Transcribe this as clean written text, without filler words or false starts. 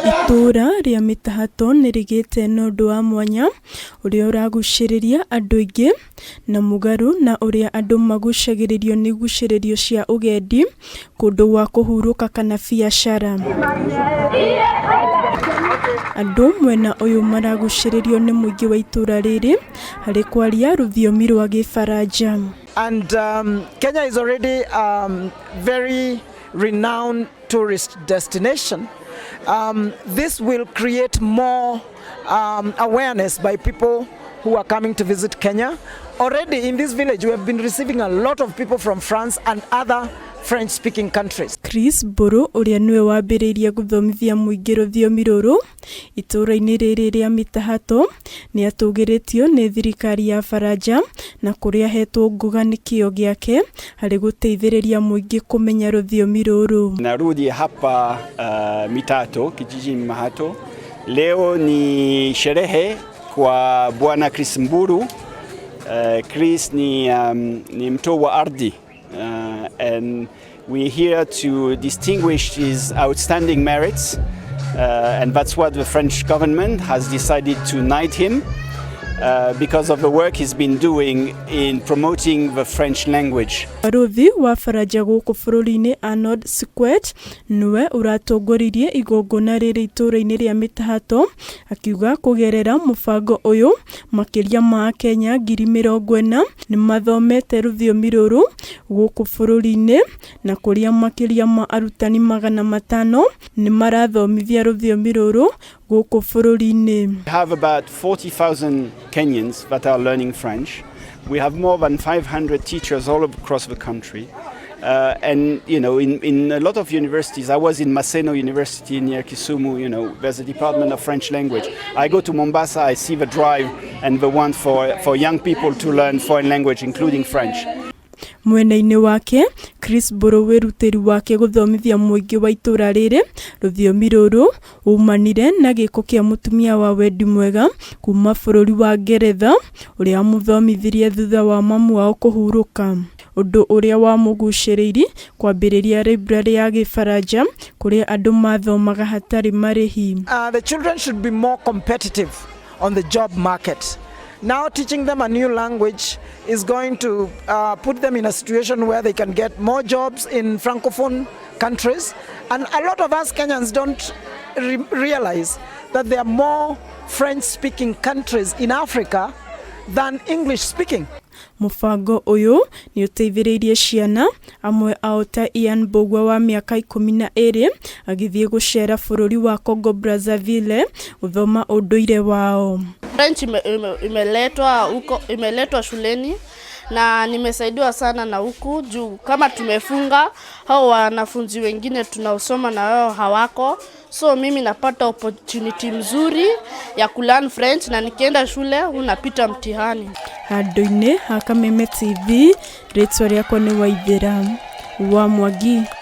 Itũũra rĩa Mĩtahato nĩ rĩgĩte na ũndũ wa mwanya ũrĩa ũragucĩrĩria andũ aingĩ, na mũgarũ na ũrĩa andũ magucagĩrĩrio nĩ igucĩrĩrio cia ũgendi, kũndũ gwa kũhurũka kana biacara. Andũ mwena ũyũ maragucĩrĩrio nĩ mũingĩ wa itũũra rĩrĩ harĩ kwaria rũthiomi rwa Gĩbaranja. And Kenya is already very renowned tourist destination. This will create more awareness by people who are coming to visit Kenya. Already in this village, we have been receiving a lot of people from France and other French-speaking countries. Chris Mbũrũ ũrĩa nĩwe wambĩrĩirie gũthomithia mũingĩ rũthiomi rũrũ itũũra-inĩ rĩrĩ rĩa Mĩtahato nĩ atũgĩrĩtio nĩ thirikari ya Baranja na kũrĩa ahetwo nguga nĩ kĩo gĩake harĩ gũteithĩrĩria mũingĩ kũmenya rũthiomi rũrũ. Narudi hapa Mitato, kijijini Mahato. Leo ni sherehe kwa Bwana Chris Mburu. Chris ni mtu wa ardhi and we're here to distinguish his outstanding merits, and that's what the French government has decided to knight him because of the work he's been doing in promoting the French language. Barũthi wa Baranja gũkũ bũrũri-inĩ Arnaud Siquet nĩwe ũratongoririe igongona rĩrĩ itũũra-inĩ rĩa Mĩtahato, akiuga kũgerera mũbango ũyũ makĩria ma Akenya 40,000 nĩ mathomete rũthiomi rũrũ gũkũ bũrũri-inĩ, na kũrĩa makĩria ma arutani 500 nĩ marathomithia rũthiomi rũrũ gũkũ bũrũri-inĩ. We have about 40,000 Kenyans that are learning French. We have more than 500 teachers all across the country. And in a lot of universities, I was in Maseno University near Kisumu, there's a department of French language. I go to Mombasa, I see the drive and the want for young people to learn foreign language, including French. Mwena-inĩ wake, Chris Mbũrũ wĩrutĩri wake gũthomithia mũingĩ wa itũũra rĩrĩ rũthiomi rũrũ umanire na gĩko kĩa mũtumia wa wendi mwega kuma bũrũri wa Ngeretha ũrĩa wamũthomithirie thutha wa mamu wao kũhurũka, ũndũ ũrĩa wamũgucĩrĩirie kwambĩrĩria library ya Gĩbaranja kũrĩa andũ mathomaga hatarĩ marĩhi. The children should be more competitive on the job market. Now teaching them a new language is going to put them in a situation where they can get more jobs in Francophone countries. And a lot of us Kenyans don't realize that there are more French-speaking countries in Africa than English-speaking. Mũbango ũyũ nĩ ũteithĩrĩirie ciana amwe ao ta Ian Mbũgua wa mĩaka 12 agĩthiĩ gũcera bũrũri wa Congo Brazzaville gũthoma ũndũire wao. French imeletwa huko, imeletwa shuleni na nimesaidiwa sana na huku juu kama tumefunga hao wanafunzi wengine tunaosoma na wao hawako, so mimi napata opportunity mzuri ya kulearn French na nikienda shule unapita mtihani. Handũ-inĩ ha Kameme TV, rĩtwa rĩakwa nĩ Waithĩra wa Mwangi.